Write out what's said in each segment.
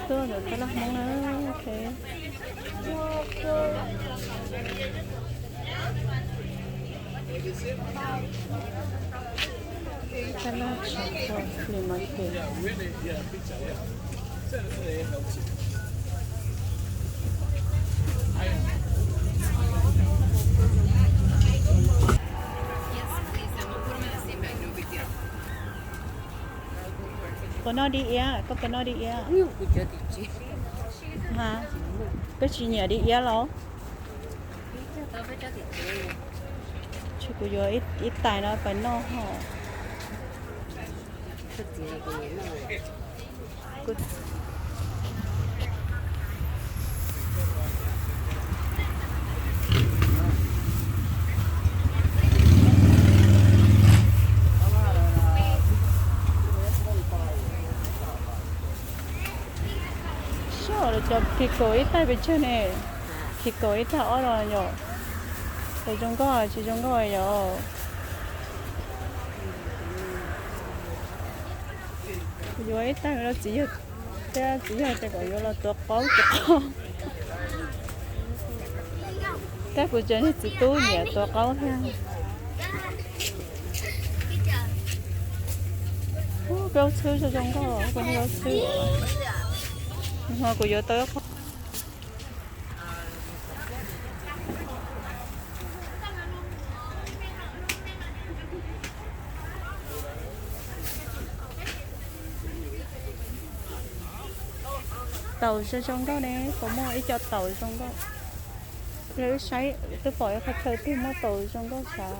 Tuaj ntawm tab laj Hmoob na, ok. Tab laj Tshav Khuam Flea Market. Puas noj dib iab? Koj puas noj dib iab? Ha, koj tsis nyiam dib iab los? Tsis, kuv yuav ib tais no pais noj ho. Soj, lawv cov pickle ib tais pes tsawg ne? Pickle ib tais ob los yom? Puas zoo nkauj tsis zoo nkauj yom? Kuv yuav ib tais rau txiv yawg, thiab txiv yawg tias kom yuav los tuav qaub tuav qaub. Tab kuv tseem niag txiv tub nyiam tuav qaub thiab. Ub, peb ua txhwb zoo zoo nkauj, peb ua txhwb. Ho kuv yuav tau ib qho. Taum zoo zoo nkauj ne, puas muaj ib co taum zoo nkauj? Lawv saib twb pom ib qhov chaw twg muaj taum zoo nkauj sav.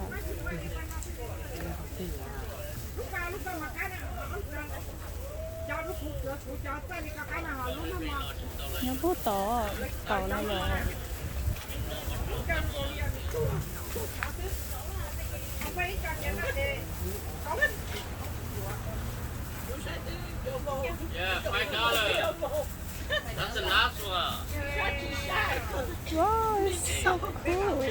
Nyob puag tod, taum no yog. Wow, it's so cool.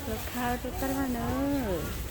Los khaws rau tab laj nawb.